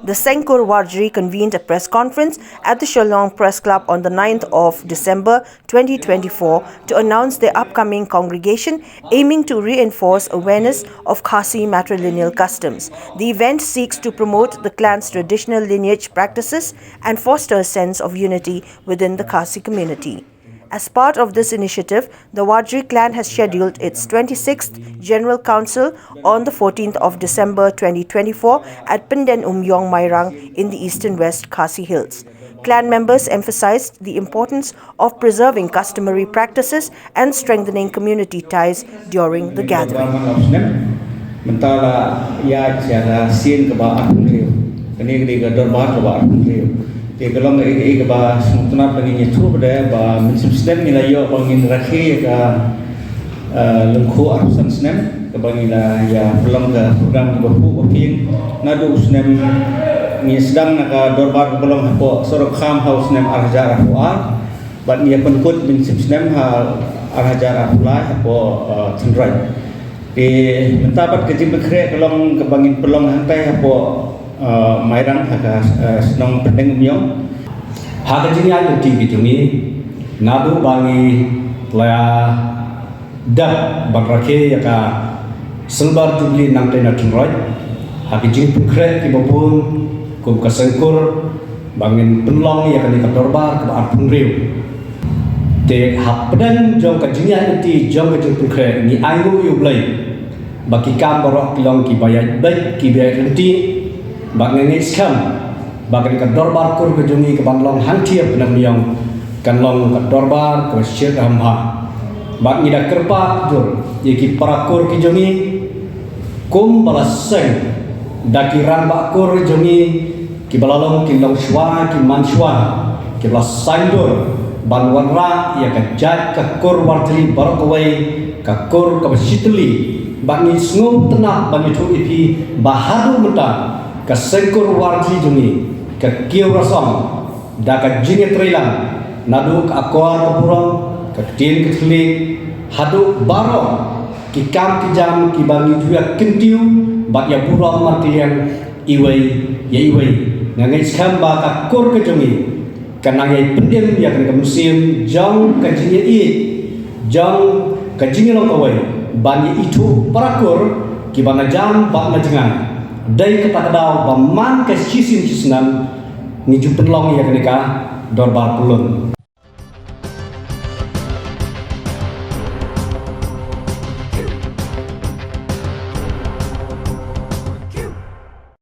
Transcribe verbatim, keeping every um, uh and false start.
The Sengkur Warjri convened a press conference at the Shillong Press Club on the ninth of December twenty twenty-four to announce their upcoming congregation, aiming to reinforce awareness of Khasi matrilineal customs. The event seeks to promote the clan's traditional lineage practices and foster a sense of unity within the Khasi community. As part of this initiative, the Warjri clan has scheduled its twenty-sixth General Council on the fourteenth of December twenty twenty-four at Pynden Umyong, Mairang in the eastern West Khasi Hills. Clan members emphasized the importance of preserving customary practices and strengthening community ties during the gathering. Mynta la ïaid ïa ka sien kaba arphew hynriew. Kane ka dei ka dorbar kaba arphew hynriew. Te ka long kaei kaei kaba sngewtynnat ba ngin ïathuh ba, ba mynshem snem ngi la ïoh ba ngin rakhe ïa ka, eh, lyngkhuh arphew san snem kaba ngi la ïa pynlong ka program kaba phuh ba phieng. Naduh u snem ngi sdang na ka dorbar kaba long hapoh Sorok Kham ha u snem ar hajar arphew ar. Bad ngi ïa pynkut mynshem snem ha ar hajar arphew lai hapoh, eh, Thynroit. Te mynta pat ka jingpynkhreh ka long kaba ngin pynlong hangtai hapoh, eh, Mairang ha ka, eh, shnong Pynden Umyong. Ha ka jingïaid lynti ka jong ngi, naduh ba ngi la dep ban rakhe ïa ka Silver Jubilee nangtei na Thynroit, ha ka jingpynkhreh kiba bun kum ka Sengkur ba ngin pynlong ïa kane ka dorbar kaba arphew hynriew. Te hapdeng jong ka jingïaid lynti jong ka jingpynkhreh ngi ainguh ïa U Blei ba ki kam baroh ki long kiba ïaid beit kiba ïaid lynti. Bad nga ngeit skhem ba kane ka dorbar kur ka jong ngi kaban long hangtei ha Pynden Umyong kan long ka dorbar kaba shit ha bha. Bad ngi da kyrpad jur ïa ki para kur ki jong ngi kum ba la seng da ki rangbah kur jong ngi, kiba la long ki longshuwa ki manshuwa, kiba la saiñdur ban wanrah ïa ka jait ka kur Warjri baroh kawei, ka kur kaba shitylli. Bad ngi sngewtynnat ban ïathuh ïa phi ba haduh mynta ka Sengkur Warjri jong ngi ka kiew rasong da ka jingïatreilang naduh ka akor ka burom, ka ktien ka thylliej, haduh baroh ki kam ki jam kiba ngi ju ïa kyntiew bad ïa burom markylliang iwei ïa iwei. Nga ngeit skhem ba ka kur ka jong ngi kan nang ïai pynim ïa kane ka mynsiem jong ka jingïaieit, jong ka jingïalong kawei ban ïa ithuh para kur kiba na jam bad na jngai. Dei kata ka daw ba man ka shisien shisnem ngi ju pynlong ïa kane ka dorbar pyllun.